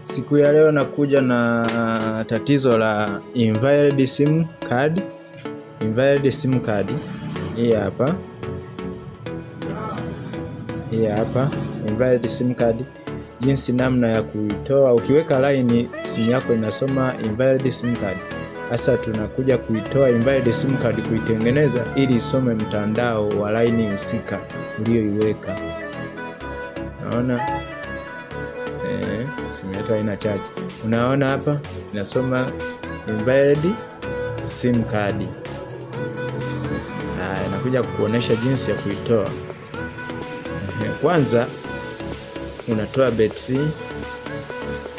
Siku ya leo nakuja na tatizo la invalid SIM card. Invalid SIM card hii hapa. Hii hapa invalid SIM card, jinsi namna ya kuitoa. Ukiweka line simu yako inasoma invalid SIM card. Sasa tunakuja kuitoa invalid SIM card, kuitengeneza ili isome mtandao wa line husika uliyoiweka. Unaona? Simu yetu haina charge. Unaona hapa inasoma invalid SIM card. Na inakuja kukuonesha jinsi ya kuitoa. Kwanza unatoa betri.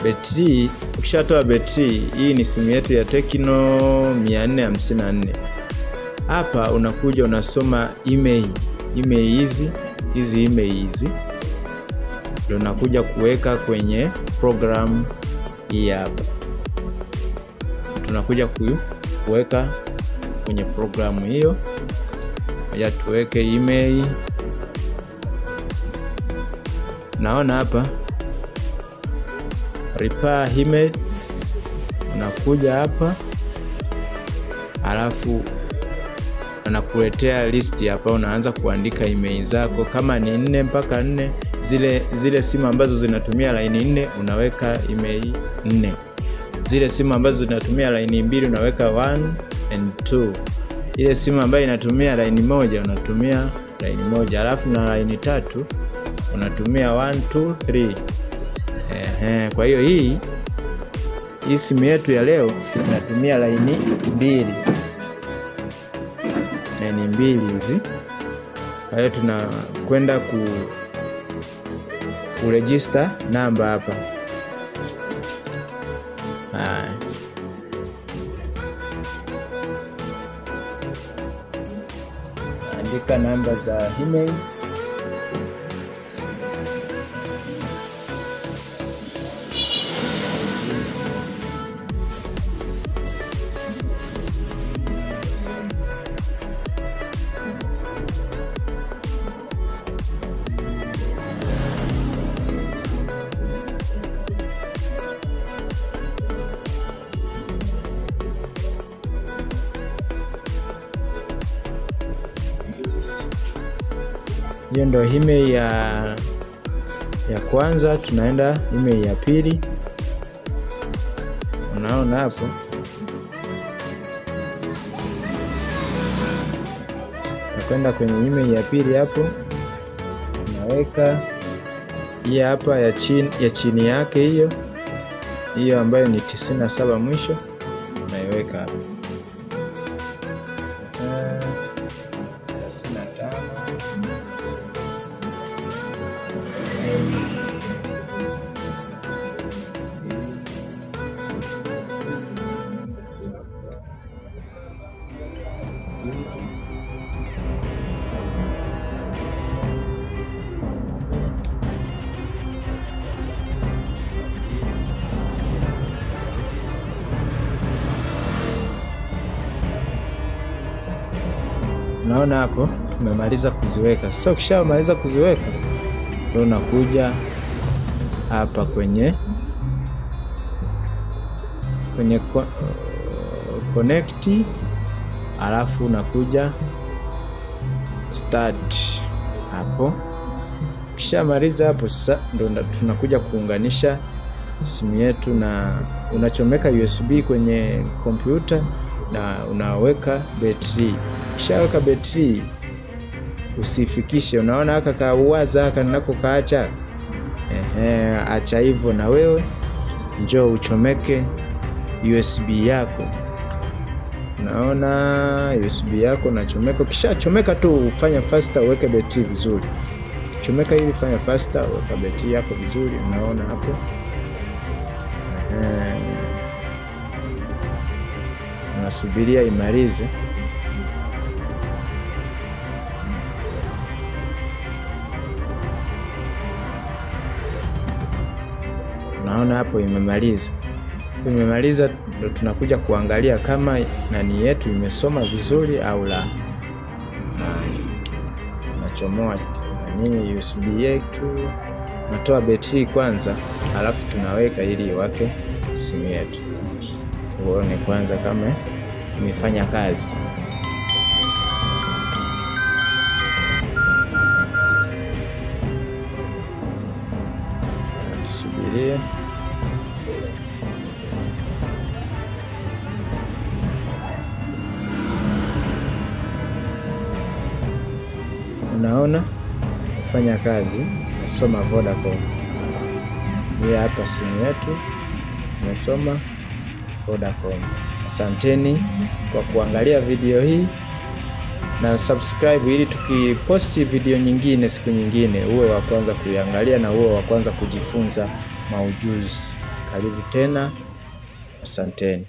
Betri, ukishatoa betri, hii ni simu yetu ya Tecno 454. Hapa unakuja unasoma email. Email hizi, hizi email hizi ndio unakuja kuweka kwenye program hii hapa. Tunakuja kuweka kwenye programu hiyo. Ngoja tuweke email. Naona hapa repair email, unakuja hapa alafu anakuletea list hapa, unaanza kuandika email zako kama ni 4 mpaka 4. Zile simu ambazo zinatumia line 4 unaweka email 4. Zile simu ambazo zinatumia line 2 unaweka 1 and 2. Ile simu ambayo inatumia line 1 unatumia line 1, alafu na line 3 unatumia 1 2 3. Kwa hiyo hii simu yetu ya leo inatumia line 2. Line 2 hizi. Kwa hiyo tunakwenda ku register namba hapa. Haya. Andika namba za email. Hiyo ndio email ya kwanza. Tunaenda email ya pili. Unaona hapo? Tunakwenda kwenye email ya pili hapo. Tunaweka hii hapa ya chini yake hiyo. Hiyo ambayo ni 97 mwisho. Unaiweka hapo. 35. Unaona hapo tumemaliza kuziweka. Sasa ukishamaliza kuziweka ndio unakuja hapa kwenye connect, alafu unakuja start hapo. Ukishamaliza hapo sasa ndio tunakuja kuunganisha simu yetu, na unachomeka USB kwenye kompyuta na unaweka betri. Ukishaweka betri usifikishe, unaona haka kauwaza haka ninako kaacha. Acha hivyo na wewe njoo uchomeke USB yako. Unaona USB yako unachomeka. Ukishachomeka tu ufanya faster, uweke betri vizuri. Chomeka ili fanya faster, uweka betri yako vizuri. Unaona hapo? Unasubiria imalize. Unaona hapo imemaliza. Imemaliza, ndo tunakuja kuangalia kama nani yetu imesoma vizuri au la. Tunachomoa nani USB yetu. Natoa betri kwanza, alafu tunaweka ili iwake simu yetu. Tuone kwanza kama imefanya kazi. Tusubirie. Unaona fanya kazi, nasoma Vodacom. Hii hapa simu yetu imesoma Vodacom. Asanteni kwa kuangalia video hii na subscribe ili tukiposti video nyingine siku nyingine uwe wa kwanza kuiangalia na uwe wa kwanza kujifunza maujuzi. Karibu tena. Asanteni.